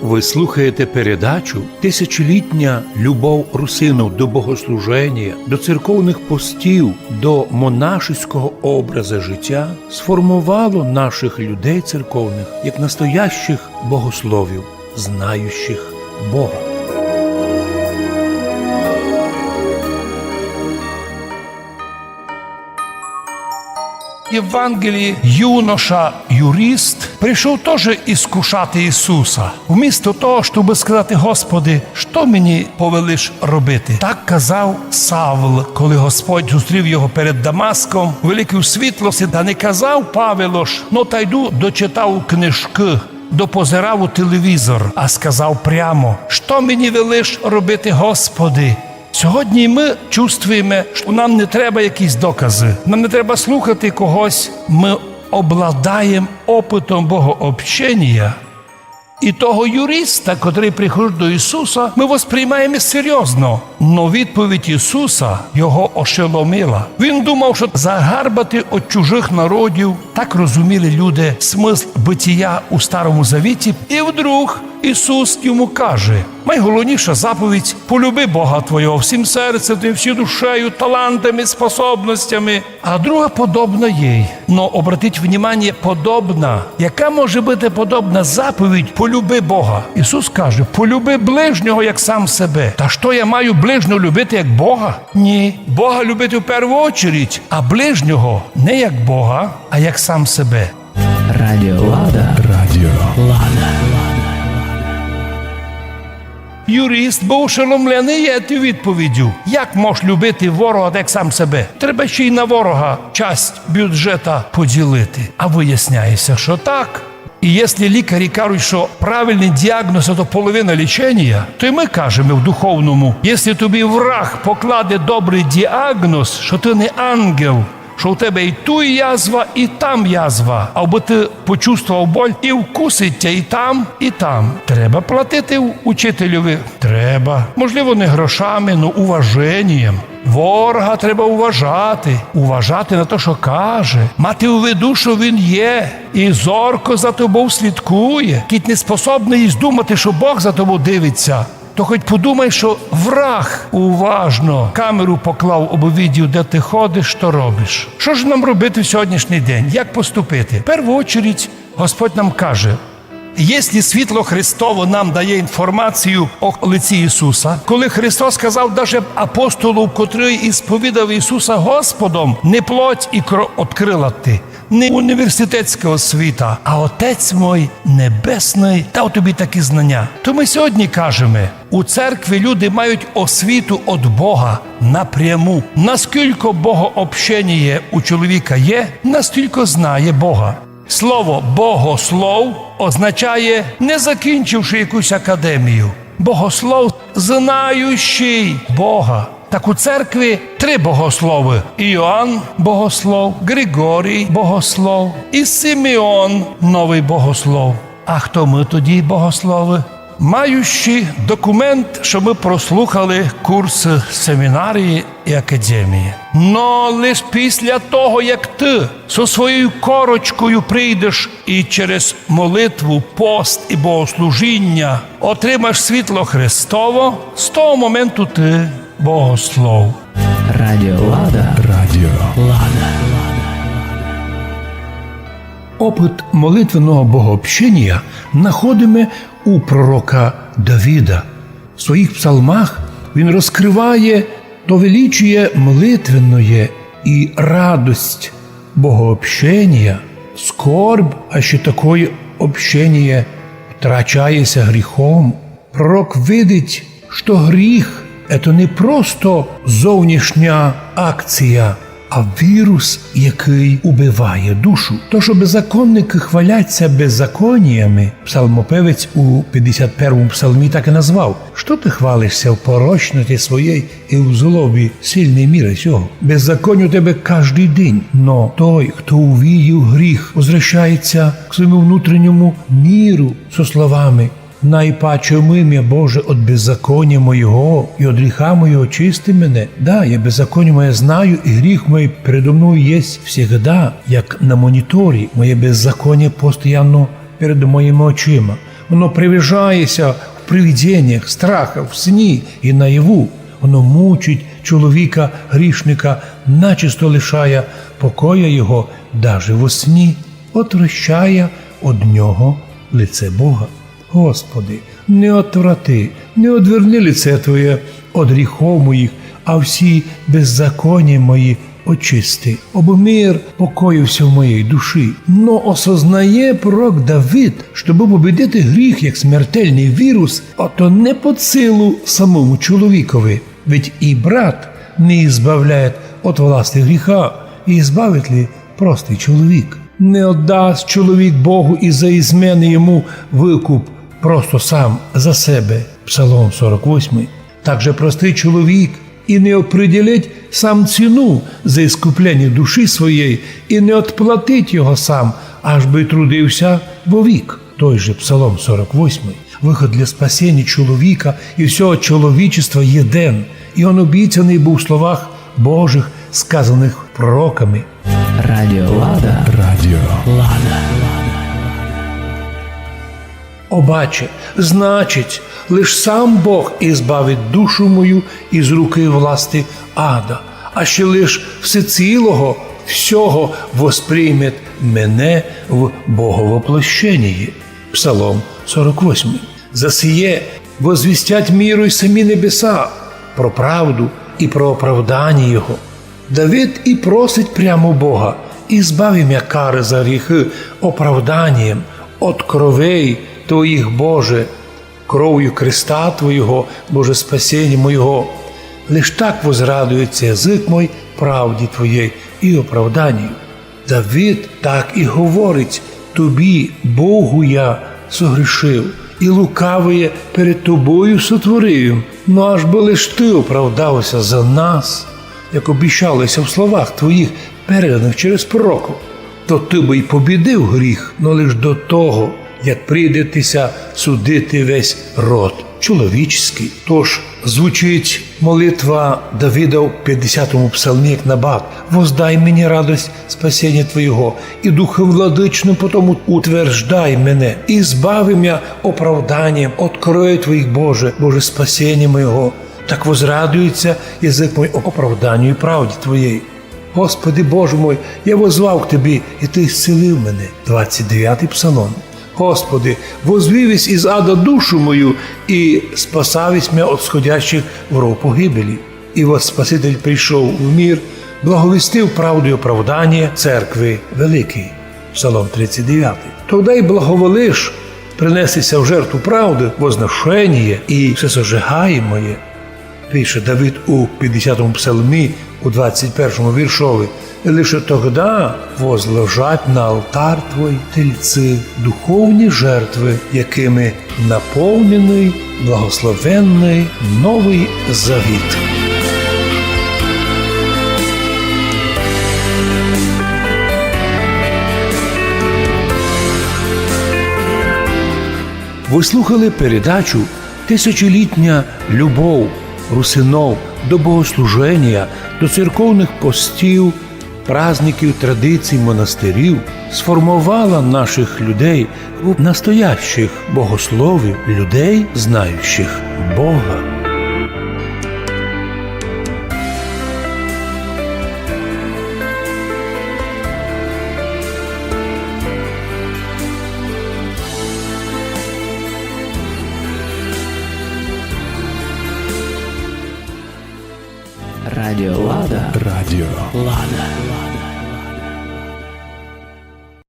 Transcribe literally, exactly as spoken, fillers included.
Ви слухаєте передачу. Тисячолітня любов русинов до богослуженія, до церковных постів, до монашеського образа життя сформовало нашых людей церковных як настоящих богословів, знающих Бога. В Євангелії юноша юрист прийшов тоже іскушати Ісуса. Вмісто того, щоб сказати: «Господи, што мені повелиш робити?» Так казав Савл, коли Господь зустрів його перед Дамаском у великій світлости, та не казав Павел ож: «Но та йду дочитав книжкы, допозирав у телевізор», а сказав прямо: «Што мені велиш робити, Господи?» Сьогодні мы чувствуєме, што нам не треба якісь доказы, нам не треба слухати когось. Мы обладаєме опытом богообщенія. І того юриста, котрый приходить до Ісуса, мы восприймаєме серйозно. Но відповідь Ісуса його ошеломила. Він думав, што загарбати од чужых народів, так розуміли люди смысл бытія у Старому Завіті. І вдруг Ісус йому каже: «Найголовніша заповідь: полюби Бога твого всім серцем твоїм, всією душею, талантами, способностями». А друга подобна їй. Но обратіть внимание, подобна. Яка може быти подобна заповідь: «Полюби Бога»? Ісус каже: «Полюби ближнього, як сам себе». Та што, я маю ближнього любити, як Бога? Ні. Бога любити в перву очередь, а ближнього не як Бога, а як сам себе. Радіо Лада. Радіо Лада. Юрист быв ошеломленый єю відповіддю. Як мож любити ворога так, як сам себе? Треба ще й на ворога часть бюджета поділити. А выясняє ся, што так. І якщо лікарі кажуть, што правильный діагноз — то половина ліченія, то й мы кажеме в духовному: якщо тобі враг покладе добрый діагноз, што ты не ангел, што у тебе і туй язва, і там язва, абы ты почувствовав боль, і вкусить тя і там, і там. Треба платити у-, учительови? Треба. Можливо, не грошами, но уваженієм. Ворога треба уважати, уважати на то, што каже, мати у виду, што він є, і зорко за тобов слідкує. Кідь не способный єй здумати, што Бог за тобов дивить ся, то хоть подумай, што враг уважно камеру поклав, абы видів, де ты ходиш, што робиш. Што ж нам робити в сьогоднішній день? Як поступити? В перву очередь Господь нам каже, якщо світло Христово нам дає інформацію о лиці Ісуса, коли Христос сказав даже апостолу, котрый ісповідав Ісуса Господом: «Не плоть і кро-, открыла ти, не університетська освіта, а Отець мой Небесный дав тобі такі знання». То мы сьогодні кажеме, у церкви люди мають освіту од Бога напряму. Наскілько богообщеніє у чоловіка є, настілько знає Бога. Слово «богослов» означає, не закінчивши якусь академію. Богослов — знающий Бога. Так у церкви три богословы: Іоанн Богослов, Григорій Богослов і Симеон Новый Богослов. А хто мы тоді, богословы? Маючи документ, што мы прослухали курсы семінарії і академії. Но лиш після того, як ты со своєю корочкою прийдеш і через молитву, пост і богослужіння отримаш світло Христово, з того моменту ты богослов. Радіо Лада. Радіо Лада. Опыт молитвенного богообщенія находиме у пророка Давида. В своїх псалмах він розкриває то величіє молитвенноє і радость богообщенія, скорбь, а ще такоє общеніє втрачає ся гріхом. Пророк видить, што гріх — ето не просто зовнішня акція, а вірус, якый убиває душу. То, што беззаконникы хвалять ся беззаконіями, псалмопевець у пятдесят первому псалмі так і назвав: «Што ты хвалиш ся в порочности своєй і в злобі сильной міры сього? Беззаконня у тебе каждый день». Но той, хто увидів гріх, возвращає ся к своєму внутренньому міру со словами: «Най паче омый мя, Боже, од беззаконія моєго і од гріха моєго очисти мене». Да, я беззаконія моє знаю, і гріх мой передо мною єсть всегда, як на моніторі. Моє беззаконія постоянно перед моїми очима. Воно привижає ся в привиденнях, страхах, в сні і наяву. Воно мучить чоловіка грішника, начисто лишає покоя його даже во сні, отвращає од нього лице Бога. Господи, не отврати, не одверни лице Твоє од гріхов моїх, а всі беззаконія мої очисти, обы мир покоївся в моїй душі. Но осознає пророк Давид, щобы побідити гріх як смертельный вірус, а то не під силу самому чоловікови. Ведь і брат не избавляет от власти гріха, і избавит ли простый чоловік? Не отдаст чоловік Богу і за измены йому выкуп просто сам за себе. Псалом сорок восьмый. Также простый чоловік і не определить сам ціну за искуплення душі своєї, і не отплатить його сам, аж бы трудив ся вовік. Той же Псалом сорок восьмый. Выход для спасення чоловіка і всього чоловічества єден, і он обіцяный быв у словах Божих, сказаных пророками. Радіо Лада. Радіо Лада. Обаче, значить, лиш сам Бог избавить душу мою из руки власти ада, а ще лиш всецілого всього восприймет мене в Боговоплощенії. Псалом сорок восьмый. За сіє возвістять міру й самі небеса про правду і про оправданіє його. Давид і просить прямо Бога: «Избави мя кары за гріхы оправданієм от кровей Твоїх, Боже, кровью креста Твоєго, Боже, спасеня моєго». Лиш так возрадується язык мой правді Твоєй і оправданію. Давид так і говорить: «Тобі, Богу, я согрішив, і лукавоє перед Тобою сотворив. Но аж бы лиш Ты оправдав ся за нас, як обіщало ся в словах Твоїх, переданых через пророков. То Ты бы й побідив гріх, но лиш до того, як прийде Ти ся судити весь род чоловіческий». Тож звучить молитва Давида у пятдесятому псалмі, як набат: «Воздай мені радость спасеня Твоєго, і духом владычным потом утверждай мене, і збави мя оправданієм от кровей Твоїх, Боже, Боже, спасеня моєго. Так возрадується язык мой оправданію і правді Твоєй. Господи Боже мой, я воззвав к Тобі, і Ты исцілив мене». Двадцять девятый псалом. Господи, возвів єсь из ада душу мою і спасав єсь мя от сходящих в ров погибелі. І вот Спаситель прийшов в мір, благовістив правду і оправданіє церкви великій. Псалом тридцять девятый. Тогда й благоволиш принести ся в жертву правды возношеніє і всесожигаємоє, пише Давид у пятдесятому псалмі, у двадцять першому віршови: «Лише тогда возложать на алтарь Твой тельцы, духовні жертвы, якими наповненый благословенный Новый Завіт». Вы слухали передачу «Тисячолітня любов русинов до богослуженія, до церковных постів, праздників, традицій, монастирів сформовала наших людей в настоящих богословів, людей, знающих Бога». Радіо Лада. Радіо Лада.